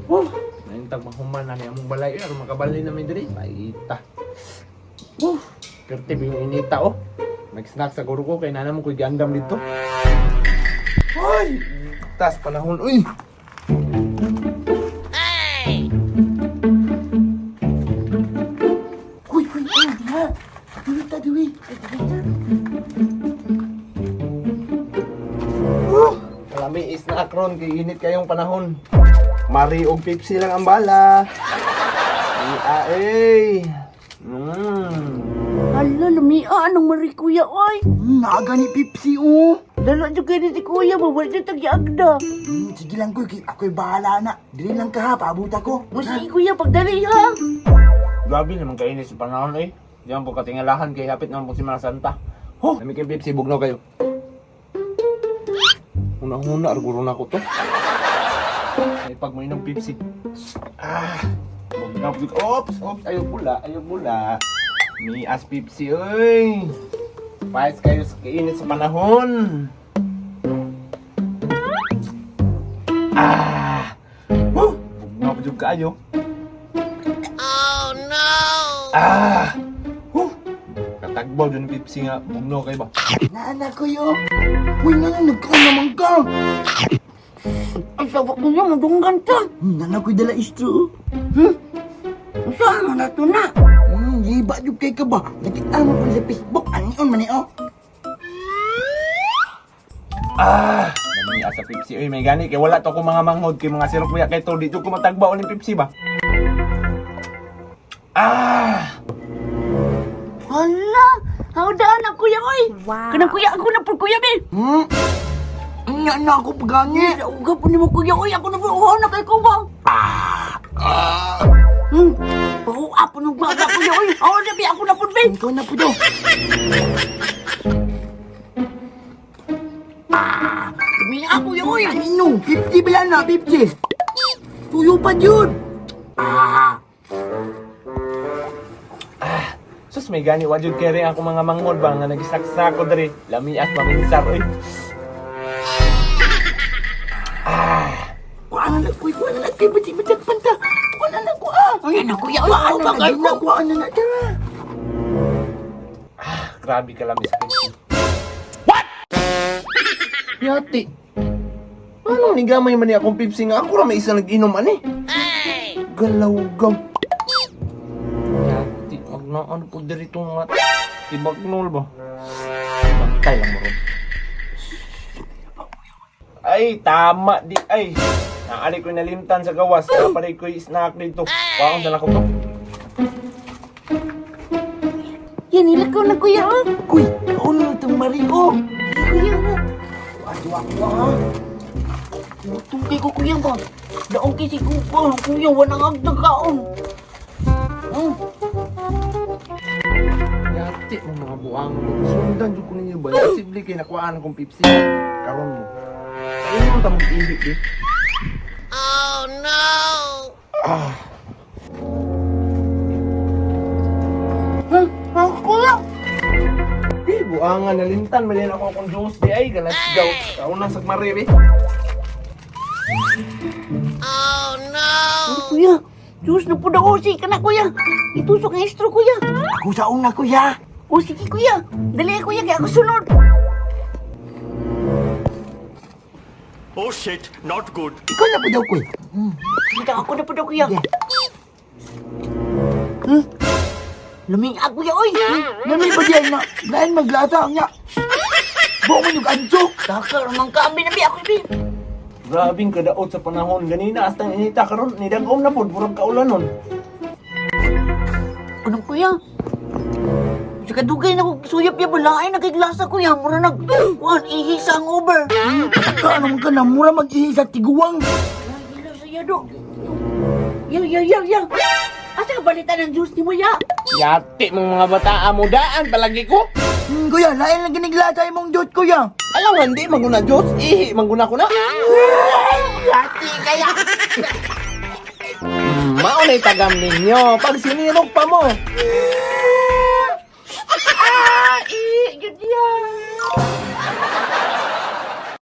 Huh. Naintag mahuman na ni among balay aron makabali na mi diri. Paita. Huh. Perti yung inita oh. Nag-snack sa guro ko kay nana mo ko'y giandam dito. Hoy! Tas panahon uy. Uy, uy, uy, diha. Dili ta, diwi. Huh. Kalami snack ron kay init kayong panahon. Mari og Pepsi lang ang bala. Ay, ay. Hala, lumia. Anong mari kuya, oy? Naaga ni Pipsi, oh. Dalo dyan kayo ni si kuya, mawala dyan tag-iagda. Sige lang, kuy. Ako'y bahala na. Dili lang ka ha, paabot ako. Masige kuya, pagdali ha. Grabe naman kainit sa panahon eh. Di man po katingalahan kay hapit naman po si Mga Santa. Huh! Nami kay Pepsi, bugnaw kayo. Una-una, arguro na ako to. Ay, pag mo inom Pepsi. Ah! Bugnaw. Oops! Oops! Ayaw bula, ayaw bula. Mi as Pepsi, oy! Paes kayo sa kainit sa panahon. Ah! Huh! Bugnaw pa jud kaayo. Ah! Huh! Katagbaw dyan Pepsi nga. Bugnaw kayo ba? Naana, kuy, oh. Uy, nga nagkaon naman ka. Ay, sawa kuya, madunggan ta. Nana, kuy, dala istro, oh. Saan mo na to na? Liba jud kay ka ba? Nakita mo pa sa Facebook. Anion man ni, oh. Ah! Namiya sa Pepsi. Uy, may gani. Kay wala to ko mga manghod. Kay mga sirok kuya. Kay to, di ko matagbaw ni Pepsi ba? Ah! Hala, hawdaan na kuya, oy. Wow. Kanang kuya, ako na po kuya, be. Nya na ako pagani. Uga po ni mo kuya, oy. Ako na po, uhaw na kay kuba. Ah! Pahuwa po nung baba kuya, oy. Aw na, be, ako na po, be. Ikaw na po daw. Lumiya kuya, oy. Ano? 50 ba na? 50. Tuyo pa yun. Ah! Sus, may gani. Wajud kay rin ako mga manghod ba? Nga nagisaksak ko diri. Lamias, maminsar. Uy. Kuha na lang, kuy. Kuha na lang. Kay batik batik panta. Kuha na lang, kuha. Ay, na kuya, oy. Kuha Ako na ba lang, kayo? na, kuha na lang. Tara. Ah, grabe ka lamis Pepsi. What? Yati. Anong nigamay man ni akong Pepsi nga? Ako ra may isa nag-inom ani. Galaw-gaw. Yati, magnaan po diri itong mga tibagnol ba? Bantay lang mo ron. Ay, tama di ay. Naali ko'y nalimtan sa gawas. Napalay ko'y snack dito. Waon sa ko to. Yan, ilakaw na kuya, oh. Kuy, kaon na itong mari, oh. Sige, kuya, ha. Kuha, kuha, kuha, ha. Tungkay ko kuya ba? Daong kay si Kupa, kuya, walang agdag kaon. Yati mo mga buang. Sundan jud ko ninyo ba? Imposible kay nakuhaan akong Pepsi. Karon mo. Kayo mo tamong ihi eh. Oh no. Ah, Ah, kuya! eh buangan nalimtan man ako akong juice di ay galas go. Kauna sa mari eh. Ay, kuya, Diyos na po daw, sige ka na kuya. Itusok ang istro kuya. Ako sa una, kuya. O sige kuya, dali kuya, kaya ako sunod. Oh shit, not good. Ikaw na po daw, kuy. Sige, ako na po daw kuya. Yeah. Luming ako kuya, oy. Nami ba diyan na? Lain maglasa ang nya. Buong mo yung adyo. Taka, ramang kaabi na bi ako bi. Grabing kadaot sa panahon ganina hasta inita karon nidagom na pud murag kaulanon. Anong kuya? Sa kadugay na ko suyap ya balaay na kay glasa kuya, mura nag kuan ihi sa ang over. Ka, ano man ka na, mura mag-ihi sa tiguang. Ay, ila sa yado. Ya, ya, ya, ya. Asa ka balitan ng juice ni mo ya? Yati mong mga bataa mo daan palagi ko. Kuya, lain lang giniglasa imong jot, kuya. Alam hindi maguna juice, ihi maguna ko na. Yati kaya. Maunay tagam ninyo pag sinirok pa mo. Ah, ihi, yun yan.